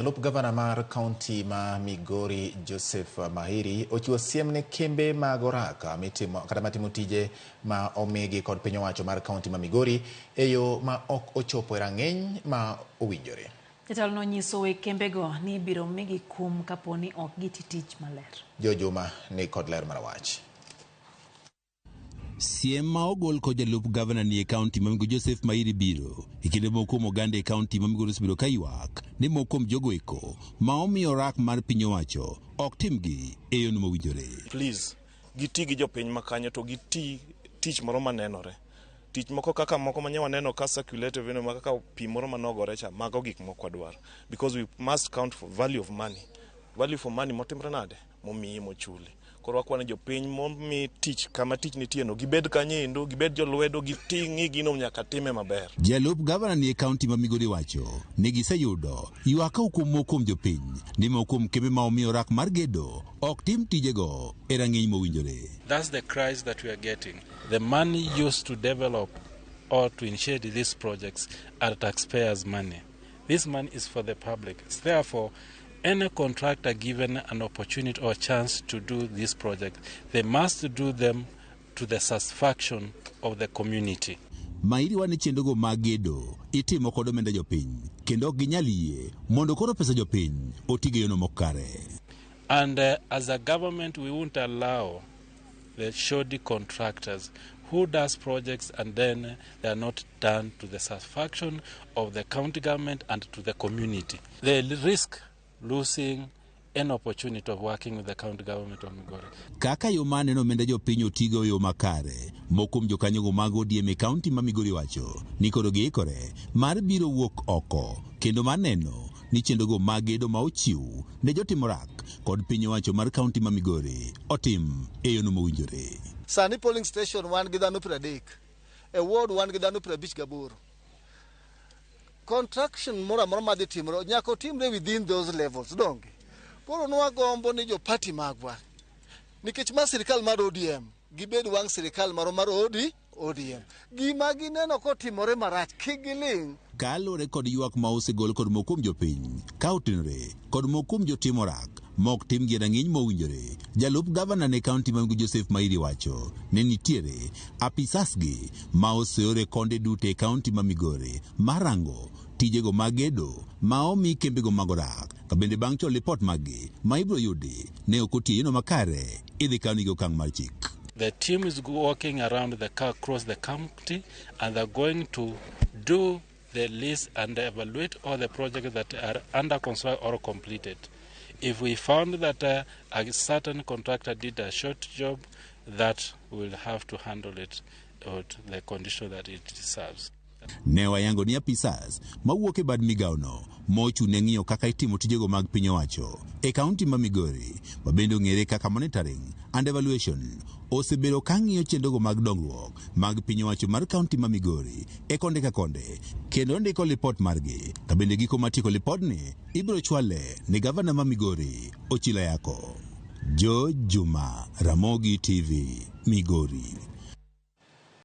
Jalup gavana mar kaunti ma Migori Joseph Mahiri ochiwo siem ne kembe mag oraka mitimo kata matimo tije ma omigi kod piny owacho mar kaunti ma Migori e yo ma ok ochopo e rang'iny ma owinjore. Jatelo nonyiso weg kembego ni ibiro migi kum kapo ni ok giti tich maler. Jo Juma ni kod ler mar wach. Siem ma ogol kod jalup gavana ni e kaunti ma Migori Joseph Mairi biro e kinde moko kuom oganda e kaunti ma Migori osebedo ka ywak ni moko kuom jogo eko ma omiyo orak mar piny owacho ok timgi e yono mowinjore. Please, giti gi jopiny ma kanyo to giti tich moro manenore. Tich moko kaka moko manye waneno ka circulate ma kaka pi moro manogore cha, mago gik mok wadwar. Because we must count for value of money. Value for money motimre nade? Momiyi mochuli. Koro wakwa ni jopiny momi tich kama tich nitie no, gibed kanyo endo, gibed jolwedo, giting'i gino nyaka time maber. Jalup gavana ni e kaunti ma Migori wacho ni giseyudo ywak ka kuom moko kuom jopiny ni moko kuom kembe ma omiyo orak mar gedo ok tim tijego e rang'iny mowinjore. That's the cries that we are getting. The money used to develop or to initiate these projects are taxpayers' money. This money is for the public. Therefore, any contractor given an opportunity or chance to do this project, they must do them to the satisfaction of the community. Mairi wane chenrogo mag gedo itimo kod omenda jopiny kendo ok ginyal yie mondo koro pesa jopiny oti gi yono mok kare. And as a government, we won't allow the shoddy contractors who does projects and then they are not done to the satisfaction of the county government and to the community. They risk losing an opportunity of working with the county government of Migori. Kaka yo ma neno omenda jopiny otigo e yo makare, moko kuom jokanyogo mag ODM e kaunti ma Migori wacho ni koro giikore mar biro wuok oko kendo mar neno ni chenrogo mag gedo ma ochiw ne jotim orak kod piny owacho mar kaunti ma Migori otim e yono mowinjore. Sani polling station wan gi dhano 30. E ward wan gi dhano 58. Contraction moro amora madhi timore nyaka otimre within those levels, donge? Koro nwagombo ni jo party magwa, nikech ma sirikal mar ODM, gibed wang' sirikal maro mar ODM. Gima gineno kotimore marach, kik giling'. Kaluwore kod ywak ma osegol kod moko kuom jopiny ka otenore kod moko kuom jotim orak ma ok tim gi rang'iny mowinjore, jalup gavana ne kaunti ma Migori Joseph Mairi wacho ne nitiere apisas gi ma oseor e konde duto e kaunti ma Migori mar rango tijego mag gedo ma omi kembego mag orak ka bende bang' chwalo lipot maggi ma ibiro yudi ne ok otiyo e yono makare idhi kawnegi okang' mar chik. The team is walking around the car across the county and they're going to do the list and evaluate all the projects that are under construction or completed. If we found that a certain contractor did a short job, that we'll have to handle it at the condition that it deserves. Ne wayango ni apisas mawuok e bad migawono mochung' ne ng'iyo kaka itimo tijego mag piny owacho e kaunti ma Migori ma bende ong'ere kaka monitoring and evaluation osebedo ka ng'iyo chenrogo mag dongruok mag piny owacho mar kaunti ma Migori e konde ka konde kendo ndiko lipot margi ka bende giko mar tieko lipodni ibiro chwale ne gavana ma Migori Ochilo Ayako. George Juma, Ramogi TV, Migori.